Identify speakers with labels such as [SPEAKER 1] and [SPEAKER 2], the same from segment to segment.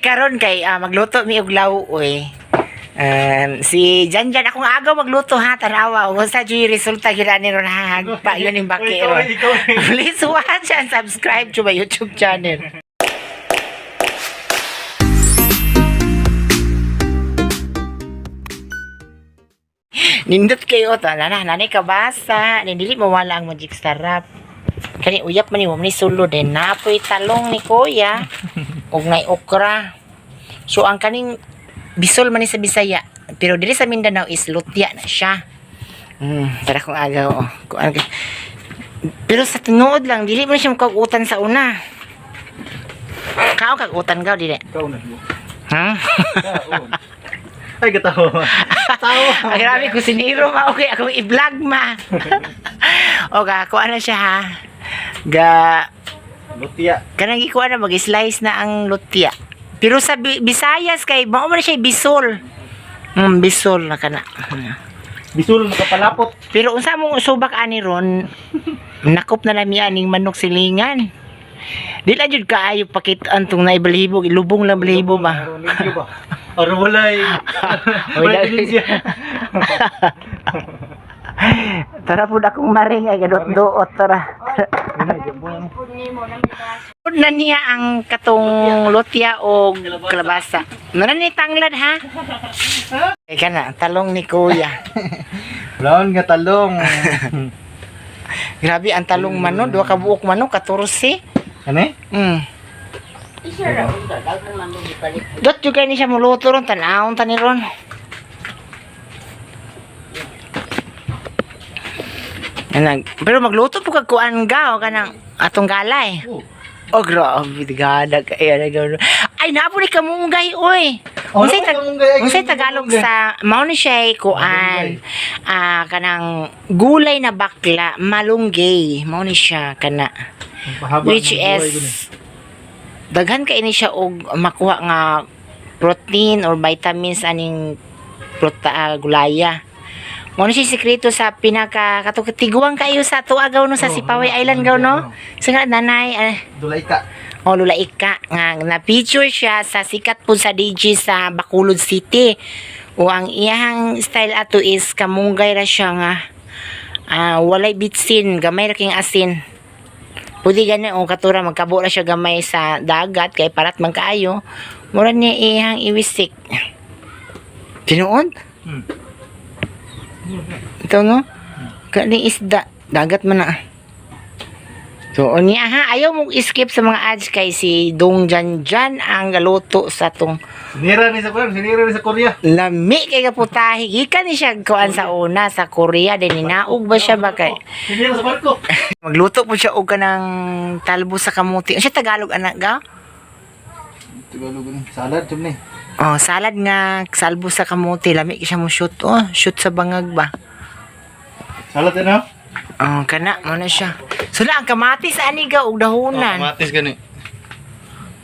[SPEAKER 1] Karon kay magluto mi og law-oy. Si Janjan akong agaw magluto ha, tanawa ug unsa jud resulta gid ni ron ha, hagpa yun yung baki
[SPEAKER 2] Ikaw,
[SPEAKER 1] ron.
[SPEAKER 2] ikaw.
[SPEAKER 1] Please watch and subscribe to my YouTube channel. Nindot kayo ta na nanay kabasa, ni dili mawala ang magic sarap. Kani uyap man ni mo ni sulod din napoy talong ni kuya ug nay okra. So ang kaning bisol man ni sa Bisaya, pero diri sa Mindanao is lutya na siya. Tara kong agaw oh. Kuan kay- Pero sa tinuod lang dili man siya makagutan sa una. Kao kagutan gaw dili.
[SPEAKER 2] Ikaw na.
[SPEAKER 1] Ha?
[SPEAKER 2] Ikaw. Ay, katawa. Tawa.
[SPEAKER 1] Ay, grabe, kusinero ma. Okay, akong i-vlog ma. O ga, kuha na siya ha. Ga,
[SPEAKER 2] Lutia.
[SPEAKER 1] kanang ikuha na, mag-slice na ang lutia. Pero sa Visayas kay, mao man siya bisol. Bisol na kana.
[SPEAKER 2] Bisul makapalapot.
[SPEAKER 1] Pero unsa mong subak ani ron, nakop na nami aning manok silingan. Di lang jud kaayo pakit-an tong naibalhibo, ilubong lang balhibo ba.
[SPEAKER 2] Aron limpyo ba? Aron walay.
[SPEAKER 1] Wala.
[SPEAKER 2] Walay ebidensya.
[SPEAKER 1] Tara pud akong maring ay gadot duot tara. Pud na niya ang katong lutia o kalabasa. Nana ni tanglad ha? Ika na, talong ni kuya.
[SPEAKER 2] Brown nga talong.
[SPEAKER 1] Grabe ang talong manok, duha ka buok manok, 14.
[SPEAKER 2] Ano?
[SPEAKER 1] Dot juga ni siya muluto ron, tanawon ta ni ron. Anag, pero magluto po kag kuan ga o kanang atong galay.
[SPEAKER 2] Oh.
[SPEAKER 1] Oh, grabe, gana kay ano. Ay, napo ni kamunggay oy.
[SPEAKER 2] Oh,
[SPEAKER 1] Unsay
[SPEAKER 2] napo kamunggay, ay,
[SPEAKER 1] unsay
[SPEAKER 2] kamunggay,
[SPEAKER 1] Tagalog
[SPEAKER 2] kamunggay.
[SPEAKER 1] sa mao ni siya kuan. Ah, kanang gulay na bakla, malunggay. Mao ni siya kana.
[SPEAKER 2] Pahaba
[SPEAKER 1] Which
[SPEAKER 2] ng buhay ko ni.
[SPEAKER 1] is daghan kay ni siya og makuha nga protein or vitamins aning gulaya. Mao ni siya sikreto sa pinaka katong kayo sa tuagaw no sa
[SPEAKER 2] Oh,
[SPEAKER 1] Sipaway
[SPEAKER 2] ano,
[SPEAKER 1] Island gaw no.
[SPEAKER 2] ano.
[SPEAKER 1] Sa nga nanay
[SPEAKER 2] Dulay ka.
[SPEAKER 1] o Lulaika nga na-feature siya sa sikat po sa DJ sa Bacolod City. O ang iyang style ato is kamunggay ra siya nga walay bitsin, gamay ra king asin. Pwede gani o katura magkabo ra siya gamay sa dagat kay parat man kaayo. Mura niya iyang iwisik. Tinuod? Ito no? Kaning isda, dagat man na. So, unya ha, ayaw mong skip sa mga ads kay si Dong Jan Jan ang galuto sa tong
[SPEAKER 2] Sinira ni sa Korea, sinira ni sa Korea.
[SPEAKER 1] lami kay kaputahi. Gikan ni siya kuan sa una sa Korea din ninaog ba siya ba kay
[SPEAKER 2] Sinira sa barko.
[SPEAKER 1] magluto po siya og kanang talbo sa kamuti. Unsa Tagalog anak ga?
[SPEAKER 2] Tagalog ni. Salad jud ni.
[SPEAKER 1] Oh, salad nga salbo sa kamuti lami kay siya mo shoot oh, shoot sa bangag ba.
[SPEAKER 2] Salad ano?
[SPEAKER 1] Oh, kana mo na siya. So na ang kamatis ani ga og dahunan.
[SPEAKER 2] Oh, kamatis gani.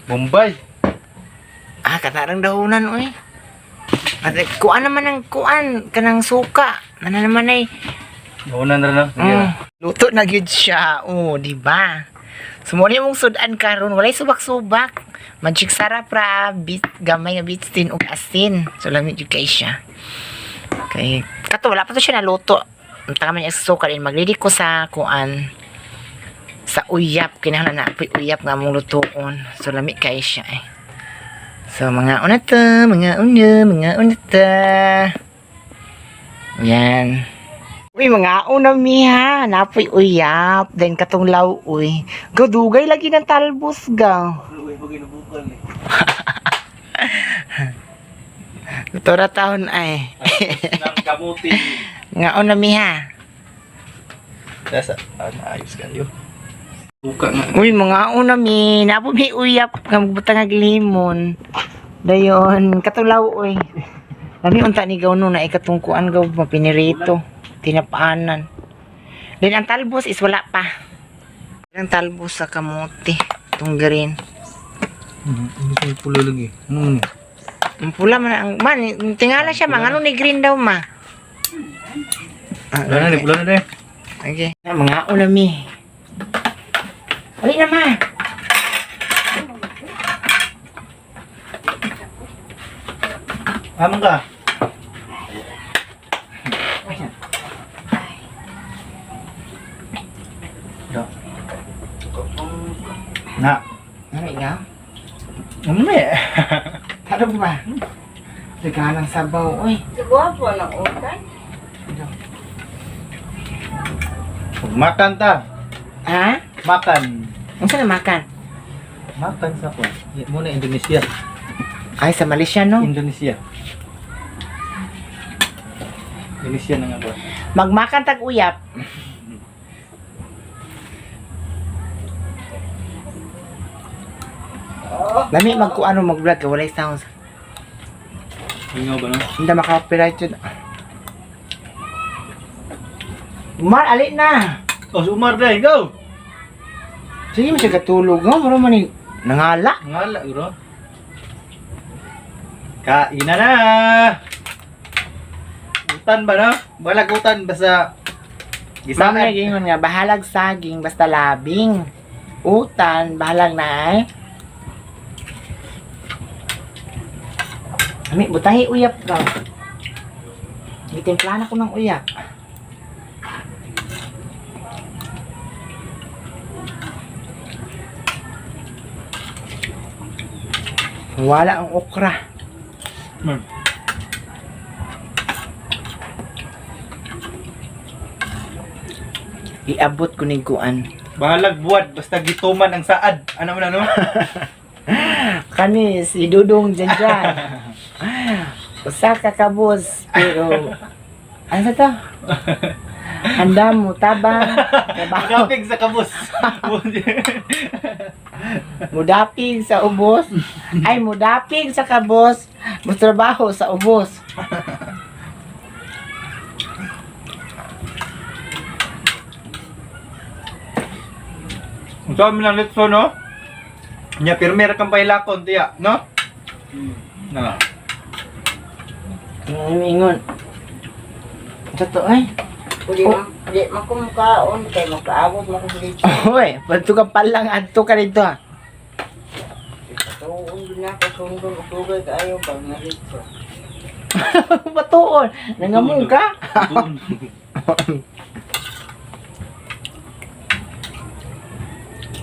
[SPEAKER 2] Bombay.
[SPEAKER 1] Ah, katarang dahunan oy. At kuan naman ang kuan kanang suka. Ano naman ay
[SPEAKER 2] Dahunan ra no. Sige ra.
[SPEAKER 1] Luto na gyud siya. Oh, di ba? So mo ni mong sudan karon, walay subak-subak. Magic sarap ra, bit gamay nga bitsin ug asin. So lami jud kay siya. Kay kato wala pa to siya naluto. Ang taka man niya sa suka din magredi ko sa kuan sa uyap kinahanglan na apoy uyap nga among lutoon. So lami kay siya eh. So mga una ta, mga una, mga una ta. Yan. Uy, mga una miha, napoy uyap, then katong law, uy. Gadugay lagi ng talbos, ga.
[SPEAKER 2] Uy, pag inubukan eh.
[SPEAKER 1] Tora taon ay.
[SPEAKER 2] Nang kamuti.
[SPEAKER 1] Nga una miha.
[SPEAKER 2] Nasa, ayos kayo. Buka nga.
[SPEAKER 1] Uy, mga una mi, napo mi uyap, nga magbutang ag limon. Dayon, katong law, uy. Lami unta ni gaw no na ikatong kuan gaw mapinirito, tinapaanan. Then ang talbos is wala pa. Ang talbos sa kamote, itong green.
[SPEAKER 2] Ano pula lagi? Ano ni?
[SPEAKER 1] Ang pula man ang man tingala siya mga ano ni green daw ma. Ah,
[SPEAKER 2] Pula na ni, pula na ni.
[SPEAKER 1] Okay. Na, mga ulami. Uli na ma.
[SPEAKER 2] Amang ka. Ya. Na.
[SPEAKER 1] Ano ikaw?
[SPEAKER 2] Ano eh?
[SPEAKER 1] Tarong ba? Naghanang sabaw, oy.
[SPEAKER 3] Guwapo ng utan.
[SPEAKER 2] Makan ta.
[SPEAKER 1] Ha?
[SPEAKER 2] Makan.
[SPEAKER 1] Unsa na makan?
[SPEAKER 2] Makan sa ko. Muna Indonesia.
[SPEAKER 1] Ay, sa Malaysia, no?
[SPEAKER 2] Indonesia. Indonesia na nga ba?
[SPEAKER 1] Magmakan tag uyap. Lami magkuano mag-vlog ka, walay sounds.
[SPEAKER 2] Ingaw ba no?
[SPEAKER 1] Hindi maka-copyright yun. Umar, ali na!
[SPEAKER 2] Oh, si Umar dai, go.
[SPEAKER 1] Sige mo siya katulog, no? Mura man ni nangala.
[SPEAKER 2] Ngala bro. Kain na na. Utan ba no? Balag utan basta
[SPEAKER 1] Mama
[SPEAKER 2] gisaan.
[SPEAKER 1] gingon nga, bahalag saging, basta labing. Utan, bahalag na ay. Ami, butahi uyap ka. Gitimplahan ako ng uyap. Wala ang okra. Iabot ko ni kuan.
[SPEAKER 2] Bahalag buwad basta gituman ang saad. Ano man ano?
[SPEAKER 1] Kani si Dudong dyan dyan. Usa ka kabus, pero ano sa to? Handa mo, tabang, trabaho.
[SPEAKER 2] Mudapig sa kabus.
[SPEAKER 1] Mudapig sa ubos. Ay, mudapig sa kabos. Mutrabaho sa ubos.
[SPEAKER 2] Ang dami ng litso no? Nya pirmi ra kang pahilakon tiya, no? Na.
[SPEAKER 1] Ang ingon. Sa to ay.
[SPEAKER 3] Uli
[SPEAKER 1] Oh.
[SPEAKER 3] man, di man ko mukaon kay makaabot man ko dito.
[SPEAKER 1] Oy, padto ka palang adto ka dito ah.
[SPEAKER 3] Tuon din ako sundon og dugay kaayo pag narito.
[SPEAKER 1] Batuon, nangamong ka.
[SPEAKER 2] Tuon.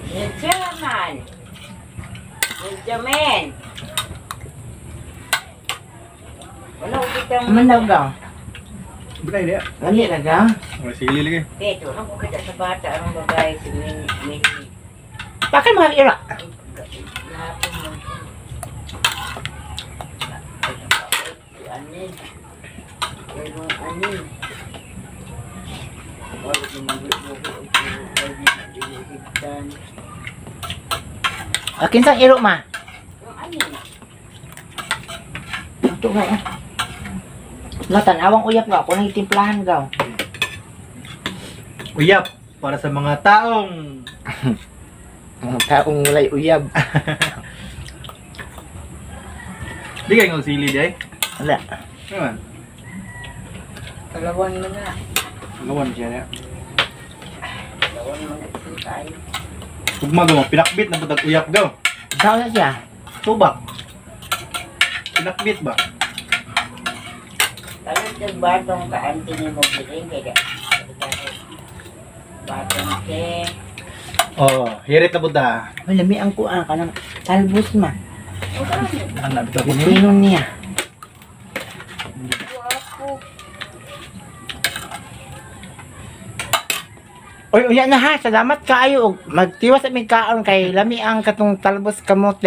[SPEAKER 3] Medyo man. Medyo men. Wala ko kita
[SPEAKER 1] Man daw ga.
[SPEAKER 2] Bray dia.
[SPEAKER 1] Lami ra ga.
[SPEAKER 2] Wala sili lagi.
[SPEAKER 3] Peto, wala ko kita sa bata ang babae si Min Min.
[SPEAKER 1] Bakit mga ira?
[SPEAKER 3] Lapon mo. Si Anin. Pero Anin. Wala ko mag-bugo.
[SPEAKER 1] Akin sang iro ma.
[SPEAKER 3] Yung Anin.
[SPEAKER 1] Ito nga eh. Nga, tanawang uyap nga. Ako nang itimplahan ga.
[SPEAKER 2] Uyap para sa mga taong
[SPEAKER 1] Ang taong walay uyab.
[SPEAKER 2] di kay ngol sili di ay.
[SPEAKER 1] Wala.
[SPEAKER 2] Ano man?
[SPEAKER 3] Kalawan mo na.
[SPEAKER 2] Gawan siya niya.
[SPEAKER 3] Kalawan mo na siya tayo.
[SPEAKER 2] Ugma gaw pinakbit na butag uyap gaw.
[SPEAKER 1] Saan na siya?
[SPEAKER 2] Tubak. Pinakbit ba?
[SPEAKER 3] Kalit yung batong kaanti ni mo bilin kaya batong ke.
[SPEAKER 2] Oh, hirit na buta.
[SPEAKER 1] Wala, may ang kuha ka ng talbos ma.
[SPEAKER 2] Anak bitaw ko ni.
[SPEAKER 1] Pino niya.
[SPEAKER 3] Ako.
[SPEAKER 1] Oy, uya na ha. Salamat kaayo. Og Magtiwas sa aming kaon kay lami ang katong talbos kamot.